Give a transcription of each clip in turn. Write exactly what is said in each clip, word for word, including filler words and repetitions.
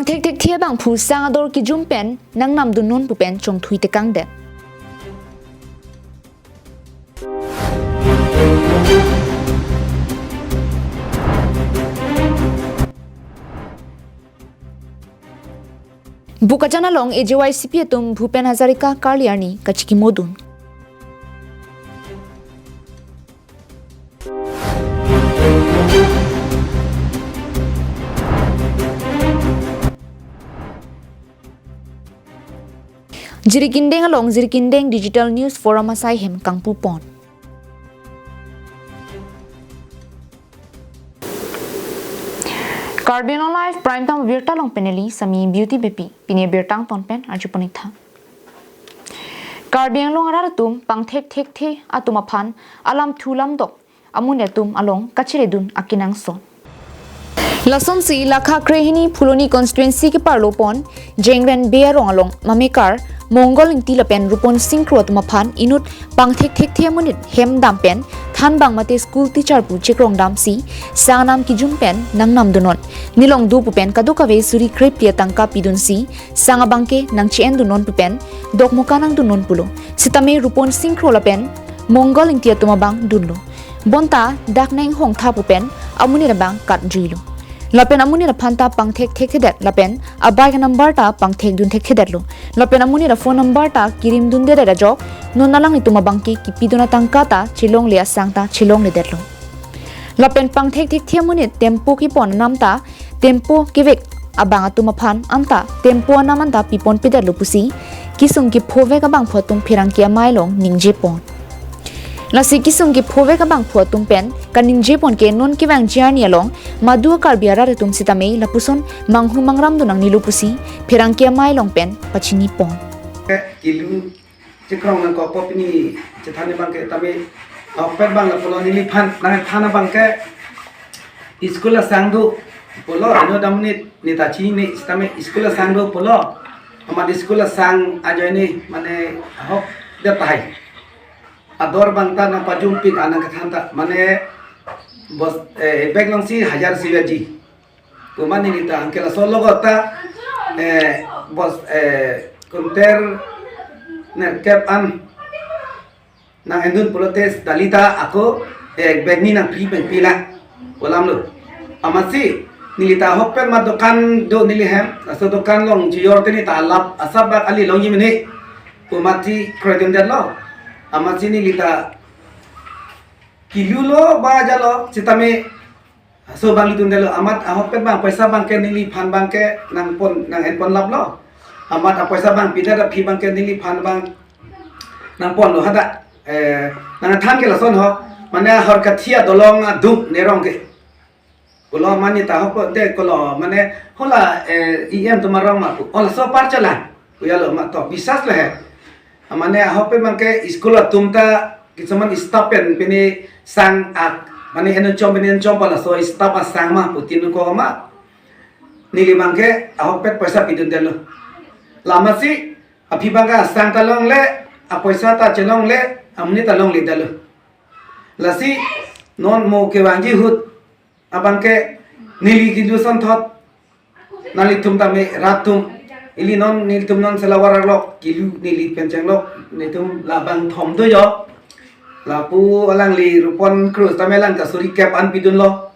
Thekthekthe abangphu sang ador kijum pen nangnamdunnon pu pen chongthui tekangdet. Bokajan along A J Y C P atum Bhupen Hazarika karli arni kachikimodun. Jirikindeng along Jirikindeng Digital News Forum asai hem kangpupon. Karbi Anglong Live Prime Time birta along pen neli Sami Beauty Beypi, pini birta angton pen arjuponitha. Karbi Anglong arat atum pangthekthekthe atum aphan alamthu lamdok amonit atum along kachiredun akenangsot. Lasonsi Lakha Krehini Phuloni constituency keparlo pon Jengren Bey arong along mamekar Mongol Ingti lapen Rupon Singkro atum aphan inut pangthekthekthe amonit hem dam pen thanbang mate school teacher pu chekrong damsi sang anam kijum pen nangnamdunnon. Nelong do pu pen kadokave suri krepli atangka pidunsi sang abangke nangche-endunnon pu pen dokmoka nangdunnon pulo. Sitame Rupon Singkro lapen Mongol Ingti atum abang dunlo. Bonta dak neng hongtha pu pen amonit abang katjuilo. Lapen amonit aphan ta pangthekthekthedet lapen a-bike number ta pangthekdunthekthedetlo. Lapen amonit a-phone number ta kirimdundedet ajok non alanglitum abangke kipidun atangka ta chelongle, asang ta chelongledetlo. Lapen pangthekthekthe amonit tempo kepon anam ta tempo kevek abang atum aphan anta tempo anam anta piponpedetlo pusi kesung kephovek abangphu atum pherangke amei along ningjepon. Lasi kesung kephovek abangphu atum pen kaningjepon ke non kevangji arni along madu a-Karbi arat atum sitame lapuson manghu mangramdun nangnelo pusi pherangke amei along pen pachinipon. Kilu chekrong nangkokpo pini chethan abangke tame ahokpet abang lapulo neliphan nangthan abangke school asang do pulo, ano damnit neta chini sitame school asang do pulo. Amat school asang ajoine mane ahokdet tahai. Ador abang ta nangpajumpik anang kethan ta mane bos, eh, bag alongsi hajar sivaji. Pu mane neli ta angke laso logot ta, eh, bos, eh, kuntel nerkep an nang-endun pulote dali ta ako, eh, bag ni nangpri pen pila pu alamlo. Amatsi neli ta ahokpet ma dokan do neli hem, laso dokan along jiyor te neli ta alap asap bak ali longji mene pu amatsi kroidundetlo. Amatsi neli ta kilulo ba jalo sitame laso abang lidundetlo, amat ahokpet abang poisa abangke neliphan abangke nangpon nang-enpon laplo. Amat apoisa abang pidet aphi abangke neliphan abang nangponlo hadak. Eh, nangthan ke lason ho. Mane ahorkathi adolong aduk nerong ke. Pulo mane ta ahokpet de pulo mane hala, eh, E M atum arong ma pu. Hala so par chala. Pu jalo ma to bisas le he. Mane ahokpet abangke school atum ta kisuman staff pen pini sang ak mane enun chom pini enun chom pala so staff asang ma pu tin ko ma. Neli abangke ahokpet poisa pidundetlo. Amatsi aphi abangke asang ta longle, apoisa ta chelongle, amonit ta longledetlo. Lasi non mo kevangji ahut abangke neli kilu sonthot nanglitum tame rat atum ili non nelitum non selawarar lok kilu neli pen chenglok nelitum labang thom do jo. Lapu alangli Rupon Singkro tame alang ta suri kep an pidunlo.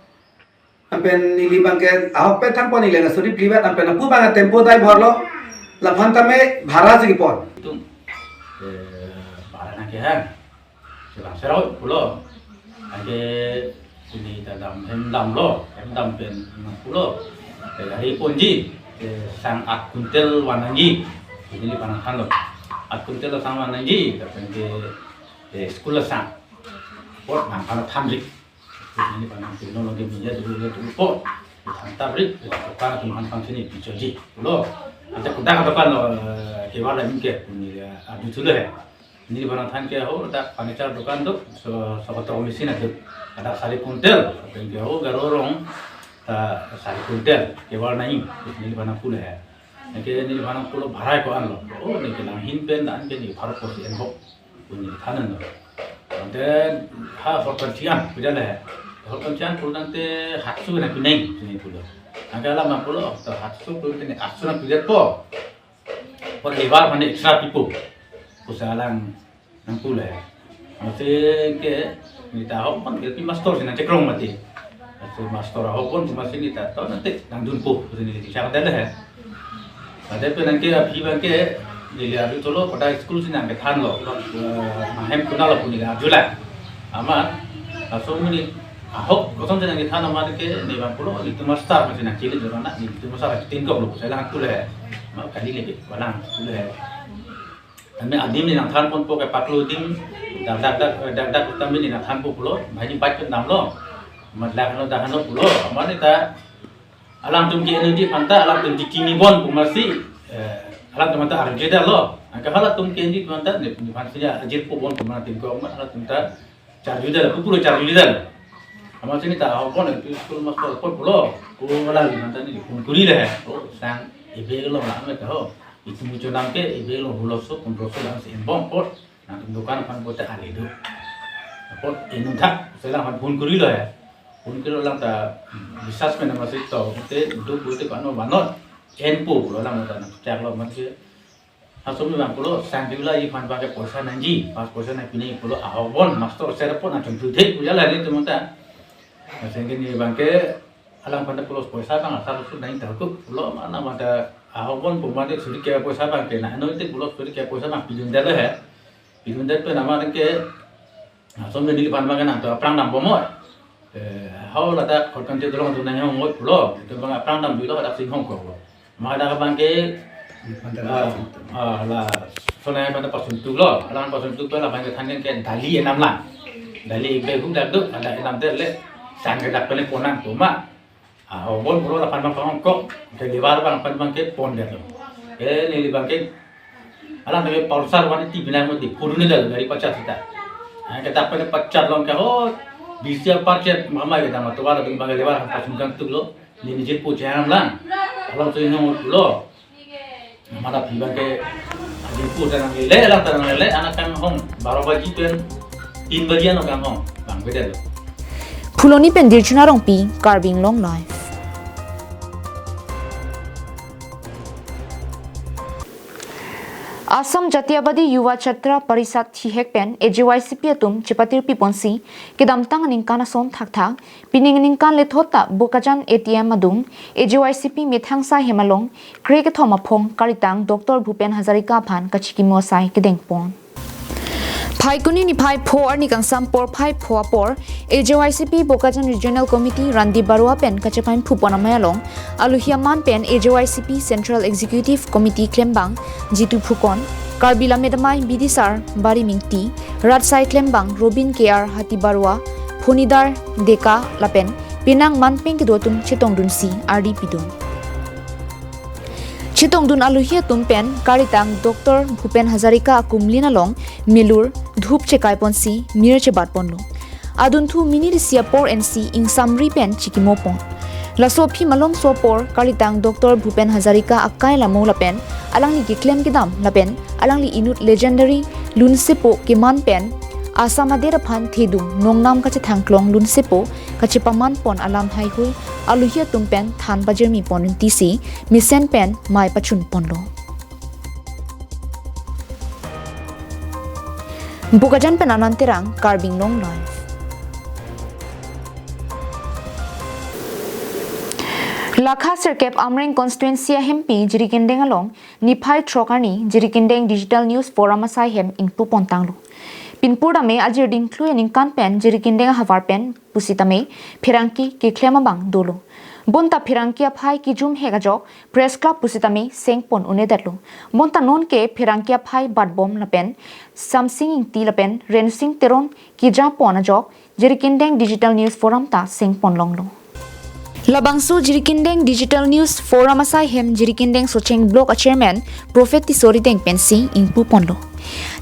Anpen neli abangke ahokpet thangpon neli la suri phlivet anpen lapu abang tempo driver lo. Laphan tame bhara si kepon. Itum, eh, bhara nangkehang. Selang serau pulo. Anke sini ta dam hem damlo, hem dam pen nang pulo. Eh, hari ponji, eh, sang ak kuntel van nangji. Neliphan nangthanlo. Ak kuntel sang van nangji, lapen ke, eh, school asang. Apot nangphan thanrik. Neliphan nang teknologi media dulu dulu po. Than tabrik, dokan atum aphan sini pichoji pulo. Ante kodak dokan lo, eh, kewar la mingke, neli, eh, adu thulo he. Neliphan nangthan ke ho, dak furniture dokan do, so, so kotor mesin adu. Ada sari kuntel, pen ke ho, garo rong, ta sari kuntel, kewar nai, neliphan nang pulo he. Anke neliphan nang pulo bhara ko-an lo. Oh, neli ke nanghin pen, dan ke neli pharo posi enho. Pu neliphan nang lo. Ante ha horkan chian, pu jale he. Horkan chian pulo tangte haksu na pineng, sini pulo. Anke alam nangpulo, to hatso pu tene, hatso nangpidetpo. Apot lebar aphan extra pipo pusi alang nangpu le. Mate ke neta ahok pon L P master si nangchekrong mati. Mate master ahok pon cuma si neta to nangte nangdunpo pusi neli chak dale he. Mate pen anke aphi abangke neli arju tolo, kodak school si nangkethanlo, eh, mahem konatlo pu neli arjulang. Amat laso amonit ahok koson si nangkethan amat ke ne abangpulo, nelitum master masi nangchele jorana, nelitum master nangchele kok lo, saya lang tule. Ma kali lagi, walang tule. Tame adim neli nangthanponpo ke paklo adim, dak dak dak, eh, dak dak tame neli nangthanpo pulo, banghini bike pen damlo. Amat dak hano dak hano pulo, amat neta alangtum ke energy aphanta, alangtum ke kini bon pu masi, eh, alangtum aphanta arjudetlo. Anke halatum ke energy aphanta, ne, nephan si arjudetpo bon pu mati ko amat halatum ta charjudetlo, pu pulo charjudetlo. Amat si neta ahok pon L P school master apot pulo, ko alang aphanta neli phone kuri le he. O sang, ebe lo lang le ta ho. Itum muchonam ke ebe lo huloso, pondroso lang si enbom apot. Nangtum dukan aphan apot ta ali do. Apot inut thak, saya lang aphan phone kurilo he. Phone kurilo, alang ta, hmm, bisas pen nama sik to, te duk duk te pano banot. Enpo pulo alang ta nangchaklo amat ke. Laso amonit abangpulo, sang kevela iphan abangke poisa nangji, pas poisa nangpi nangji pulo, ahok pon, master sir pon nangchontu thek pu jala nelitum ta. Laso amonit abangke alang aphanta pulo poisa abang asal usul nangji ta hukup pulo, mana aphanta ahok pon pu mate suri ke poisa abangke na, ano te pulo suri ke poisa abang pidundetlo he. Pidundet pen amat ke, ah, som neli pan abangke nangtum aphrang dambom oi. Eh, hau ladak korkan te dolong tu nang hong oi pulo. Itum abang aphrang dam bilo hadak si hong kok lo. Ma hadak abangke, ah, ah, la, sonai pada pasuntuk lo. Alang pasuntuk pen abangke thanken ke dali enam lang. Dali behu dak do, ada enam der le. Sang ke dak pen pon nang pu ma. Ah, ahok pon pulo, lapen abang pangkok, ke lebar abang pen abangke pondetlo. Eh, neli abangke, alang tame Pulsar one eighty binang mati, purune dal gari pachat sita. Ah, ke dak pen pachat long ke ho, bisi pachat mama ke dama tuar abang abangke lebar aphan pasungkang tuklo, neli nijir pu jam lang. Alam so inong pulo. Mana pi abangke adi pu ta nanglele, alang ta nanglele, anak kanghong baro baji pen tin baji ano kanghong, bang beda lo. Phuloni pen Dirchuna Rongpi, Karbi Anglong Live. Assam Jatiyabadi Yuva Chatra Parishad thihek pen A J Y C P atum chepatir piponsi kedamtang aningkan ason thakthak pining aningkan lethot ta Bokajan A T M adung A J Y C P methang asai hem along kre kethom aphong karitang Doctor Bhupen Hazarika aphan kachikimo asai kedengpon. Phaikuni niphai pho arni kangsam porphai pho apor A J Y C P Bokajan Regional Committee Randi Barua pen kachepainphupon amei along alohi aman pen A J Y C P Central Executive Committee klembang Jitu Phukon, Karbi Lammet Amei Bidisar Bari Mingti, Rat Asai klembang Robin K R Hatibarua, Phonidar Deka lapen penang manpeng kedo atum chetongdunsi ardi pidun. Chetongdun alohi atum pen karitang Doctor Bhupen Hazarika akumlin along milur dhup chekaiponsi mir chebatponlo. Adunthu minit isi apor ensi ingsamri pen chikimopon. Laso aphi malomso apor karitang Doctor Bhupen Hazarika akai lamo lapen alangli keklem kedam lapen alangli inut legendary lunsepo keman pen Assam adet aphan thedung nongnam kachethangklong lunsepo kachepamanpon alam haihui alohi atum pen than pajirmipon untisi mesen pen mei pachunponlo. Bokajan pen Anand Terang, Karbi Anglong Live. Lakha sirkep Amreng constituency ahempi Jirikindeng along niphai throk arni Jirikindeng Digital News Forum asai hem ingpupontanglo. Pinpur dame ajir dingthlui aningkan pen Jirikindeng ahavar pen pusitame pherangke keklem abang dolo. Bonta pherangke aphai kejum hek ajok Press Club pusitame sengpon un'edetlo. Bonta nonke pherangke aphai batbom lapen Samsing Ingti lapen Rensing Teron kejapon ajok Jirikindeng Digital News Forum ta sengponlonglo. Labangso Jirikindeng Digital News Forum asai hem Jirikindeng Socheng Block a Chairman Prophet Tisso arideng pensi ingpuponlo.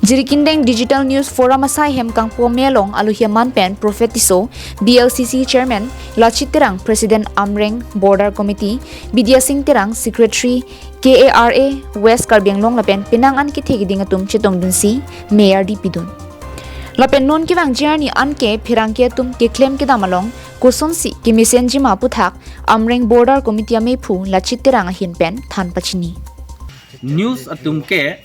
Jirikindeng Digital News Forum asai hem kangpu amei along alohi aman pen Prophet Tisso, B L C C Chairman Lachit Terang, President Amreng Border Committee, Bidya Sing Terang, Secretary K A R A West Karbi Anglong lapen penang an kethe keding atum chetongdunsi mei ardi pidun. Lapen non kevangji arni anke pherangke atum keklem kedam along kosonsi kemesenji ma aputhak Amreng Border Committee amephu Lachit Terang ahin pen than pachini. News atum ke,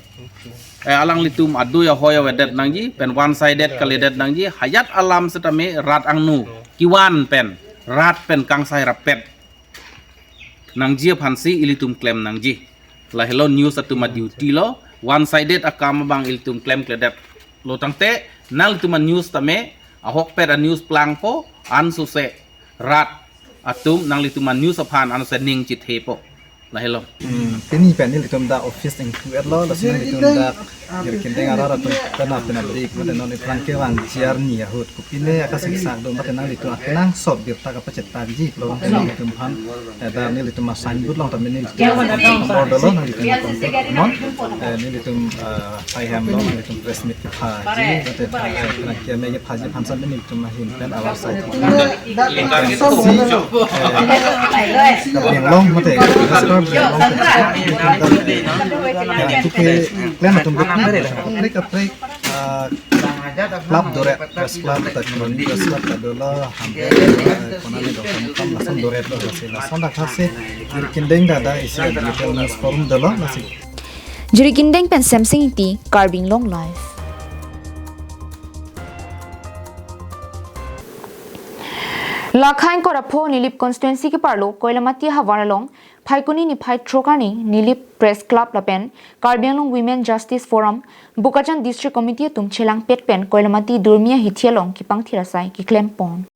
eh, alanglitum adui ahoi avedet nangji pen one sided kalidet nangji, hayat alam setame rat angno kevan pen rat pen kangsai rapet nangji aphansi ilitum klem nangji. Lahelo news atum a-duty lo, one sided akam abang ilitum klemkledetlo tangte nanglitum a-news tame ahokpet a-news plangpo, ansose rat atum nanglitum a-news aphan ansose ning chithepo. Lahelo. Hmm, pini pen nelitum dak office ingpu-etlo, laso nelitum dak Jirikindeng arat atum pen pen dik, mate non iphrang kevangji arni ahut kopine akasiksak do, mate nanglitum akenangsot birta kapachetangji pulo, mate nanglitum aphan, eh, dak nelitum a-signboard along tame nelitum number dolo, nanglitum contact non, eh, nelitum, eh, sai hem lo, nanglitum press meet kephaji, mate, eh, pherangke amei kephaji aphan same nelitum ahin pen avar sai. Si, eh, Karbi Anglong mate, Karbi Anglong pen, eh, itu ke klem atum kaprek kaprek, eh, club doret, press club, ta Khroni Press Club ta dolo, hampe, eh, konane do kam kam lason doret lo, lasi lason dak hasi, Jirikindeng dak isi digital news forum dolo, lasi. Jirikindeng pen Semsing Ingti, Karbi Anglong Live. Lakha ingkoi ra pho Nilip constituency keparlo Koilamati havar along Phaikuni niphai throk arni Nilip Press Club lapen Karbi Anglong Women Justice Forum, Bokajan District Committee atum chelangpet pen Koilamati Durmi ahithi along kepangthir asai keklem pon.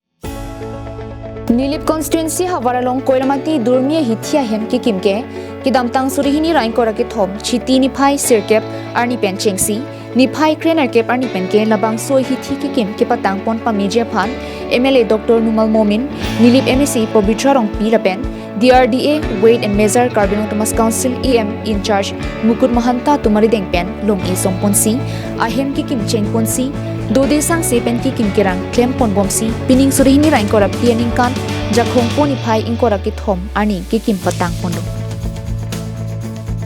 Nilip constituency havar along Koilamati Durmi ahithi ahem kekim ke kedamtang suri hini ra ingkoi ra kethom Chiti niphai sirkep arni pen chengsi niphai krenerkep arni pen ke labangso ahithi kekim kepatang pon pameji aphan M L A Doctor Numal Momin, Nilip M A C Pabitra Rongpi lapen D R D A Weight and Measure Karbi Anglong Autonomous Council E M in charge Mukut Mahanta atum arideng pen long-e song ponsi ahem kekim cheng ponsi dode sangse pen kekim kerang klem pon bomsi pining suri hini ra ingkoi ra phli aningkan Jakhong pho niphai ingkoi ra kethom arni kekim patang ponlo.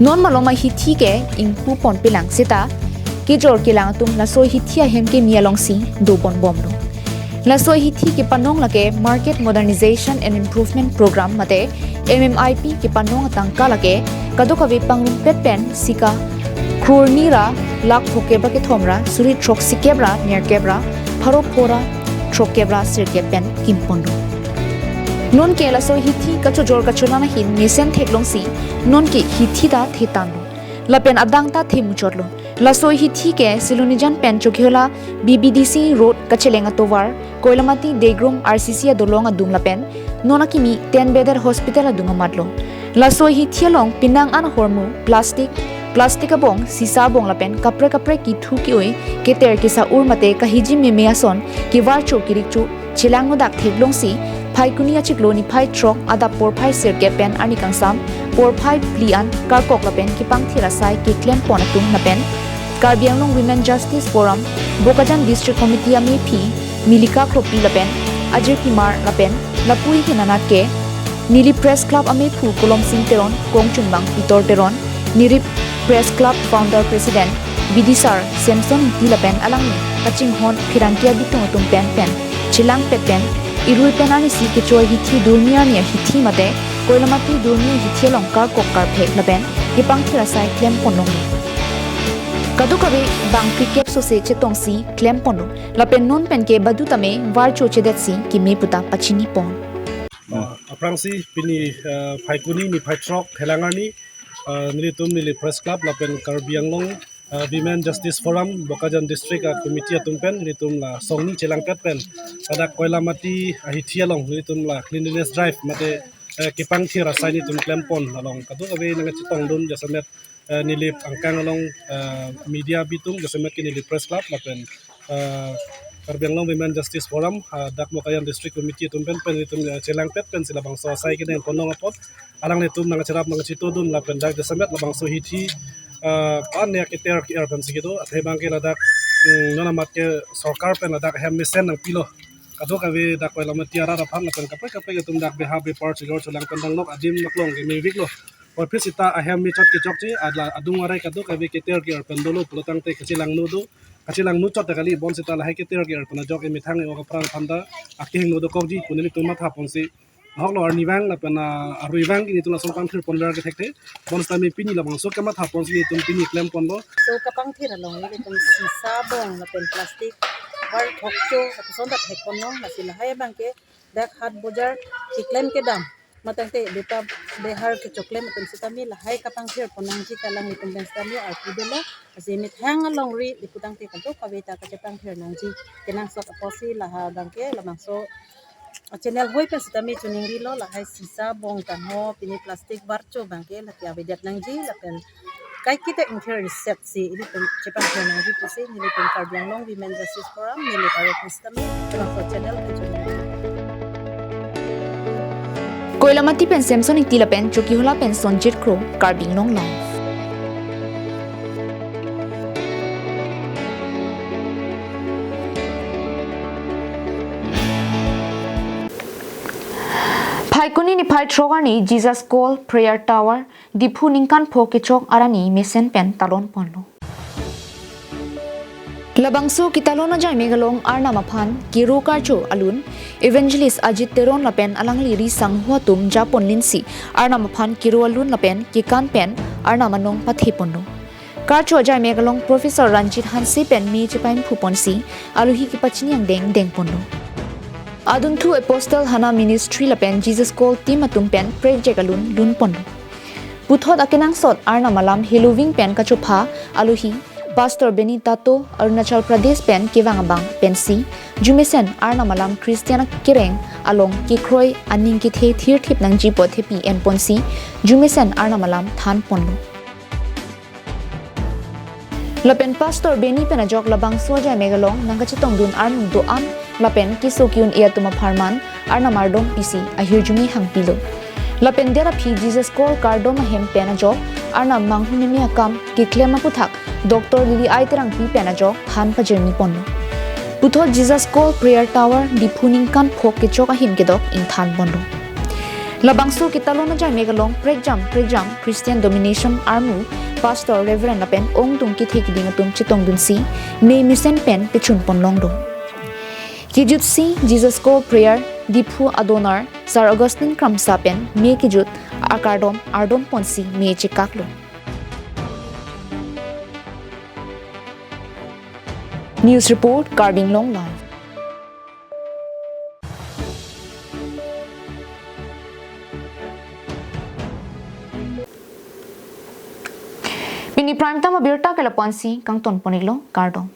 Non malom ahithi ke ingpu ponpelang seta kejor kelang atum laso ahithi ahem keme alongsi do pon bomlo. Laso ahithi kepanong lake Market Modernization and Improvement Program mate M M I P kepanong atangka lake kadokave pangrumpet pen sika kror ni ra lakh phokep ra kethom ra suri throksikep ra nerkep ra pharo pho ra throkkep ra sirkep pen kim ponlo. Non ke laso ahithi kachojor kachonan ahin mesen theklongsi non ke hithi ta thetanglo. Lapen adang ta themuchotlo. Laso ahithi ke Silonijan pen Chokihola B B D C Road kacheleng atovar, Koilamati Degrum R C C adolong adung lapen non akimi Ten Bedder Hospital adung amatlo. Laso ahithi along penang an ahormu plastic, plastic abong, sisa abong lapen kaprek kaprek kethu ke-oi, keter kesa-ur mate kahiji meme ason kevarcho kerikchu chelangno dak theklongsi Phaikuni achiklo niphai throk adap porphai sirkep pen arni kangsam porphai phli an karkok lapen kepangthir asai keklem pon atum lapen Karbi Anglong Women Justice Forum, Bokajan District Committee amephi Milika Kropi lapen ajirpimar lapen lapu-i henanat ke Nilip Press Club amephu Kolomsing Teron, Kongchunbang Pitor Teron, Nilip Press Club Founder President Bidisar Samson Ingti lapen alangli kachinghon pherangke abitung atum pen pen chelangpet pen irui pen arnisi kecho ahithi Durmi arni ahithi mate Koilamati Durmi ahithi along karkok karphek lapen kepangthir asai klem ponlonglo. Kadokave bang phlikep sose chetongsi klem ponlo lapen non pen ke badu tame varcho chedetsi keme puta pachini pon. Ah, aphrangsi pini, ah, Phaikuni niphai throk Thelang arni, ah, nelitum Nilip Press Club lapen Karbi Anglong, ah, Women Justice Forum, Bokajan District, ah, Committee atum pen nelitum la songni chelangpet pen ladak Koilamati ahithi along nelitum la cleanliness drive mate, eh, kepangthir asai nelitum klem pon along kadokave nangchetongdun jasemet, eh, Nilip angkang along, eh, media abitung jasemet ke Nilip Press Club lapen, eh, Karbi Anglong Women Justice Forum, eh, dak Bokajan District Committee atum pen pen nelitum, eh, chelangpet pensi labangso asai kedeng ponlong apot alanglitum nangcherap nangchetodun lapen dak jasemet labangso ahithi, eh, pan ya keter ke-er pensi kedo athe abang ke ladak, mm, non amat ke sorkar pen ladak hem mesen nangpilo. Kadokave dak Koilamati arat aphan lapen kaprek kaprek atum dak beha bepar chojor cholang pen danglok adim naklong keme veklo. Office sita ahem mechot kechokche, adla adung arai kadokave keter ke-er pen dolo pulotangte kachelangno do, kachelangno chot ta kali, bonsita lahai keter ke-er pen ajok emethang e-ok aphrang aphan ta akehingno dokokji pu nelitum matha ponsi, ahoklo arnivang lapen, ah, aruivang ke nelitum lason pangthir ponver ke thekthe. Bonsitame pini labangso kematha ponsi nelitum pini klem ponlo. So kapangthir along nelitum sisa bong lapen plastic var thokcho lapuson ta thek ponlo, lasi lahai abangke dak hat bojar keklem kedam matangte bepa behar kechoklem atum sitame lahai kapangthir pon nangji kalang nelitum pen sitame arpu dolo. Lasi methang alongri di putangte kadokave ta kachepangthir nangji kenangsot apotsi laha abangke labangso channel hoi pen sitame choningrilo, lahai sisa bong kanho pini plastic var cho abangke lake avedet nangji lapen kaiketa ingthir setsi ilitum chepangthir nangji pusi nelitum Karbi Anglong Women Justice Forum, Nilip Arok sitame labangso channel pen choningri. Koilamati pen Samson Ingti lapen Chokihola pen Sonjit Kro, Karbi Anglong Live. Phaikuni niphai throk arni Jesus Call Prayer Tower, Diphu ningkan pho kechok arni mesen pen talon ponlo. Labangso ketalon ajai mek along Arnam aphan kero karcho alun Evangelist Ajit Teron lapen alangli ri sangho atum japon linsi Arnam aphan kero alun lapen kekan pen Arnam anong pathe ponlo. Karcho ajai mek along Professor Ranjit Hanse pen me chepaingphu ponsi alohi kepachini angdeng deng ponlo. Adunthu Apostle Hannah Ministry lapen Jesus Call team atum pen prekjak alun lun ponlo. Puthot akenangsot Arnam alam heloving pen kachopha alohi Pastor Benny Tato, Arunachal Pradesh pen kevang abang pensi jumesen Arnam alam Christian akereng along kekroi aning kethe thirthip nangji apot thepi en ponsi jumesen Arnam alam than ponlo. Lapen Pastor Benny pen ajok labangso ajai mek along nangkachetongdun armu do-an lapen keso ke-un-e atum apharman Arnam ardom pisi ahirjume hangpilo. Lapen det aphi Jesus Call kardom ahem pen ajok Arnam manghumeme akam keklem aputhak Doctor Lily I Terangpi pen ajok than pajirmi ponlo. Puthot Jesus Call Prayer Tower Diphu ningkan pho kechok ahin kedok ingthan ponlo. Labangso ketalon ajai mek along prekjam prekjam Christian Denomination armu Pastor, Reverend lapen ongdung kethe kiding atum chetongdunsi me mesen pen pechun ponlonglo. Kejutsi Jesus Call Prayer Diphu adonar Sir Augustine Kramsa pen me kejut akardom ardom ponsi me chekaklo. News report, Karbi Anglong Live. Pini prime time abirta ke lapu-ansi kangton pon-iklo, kardom.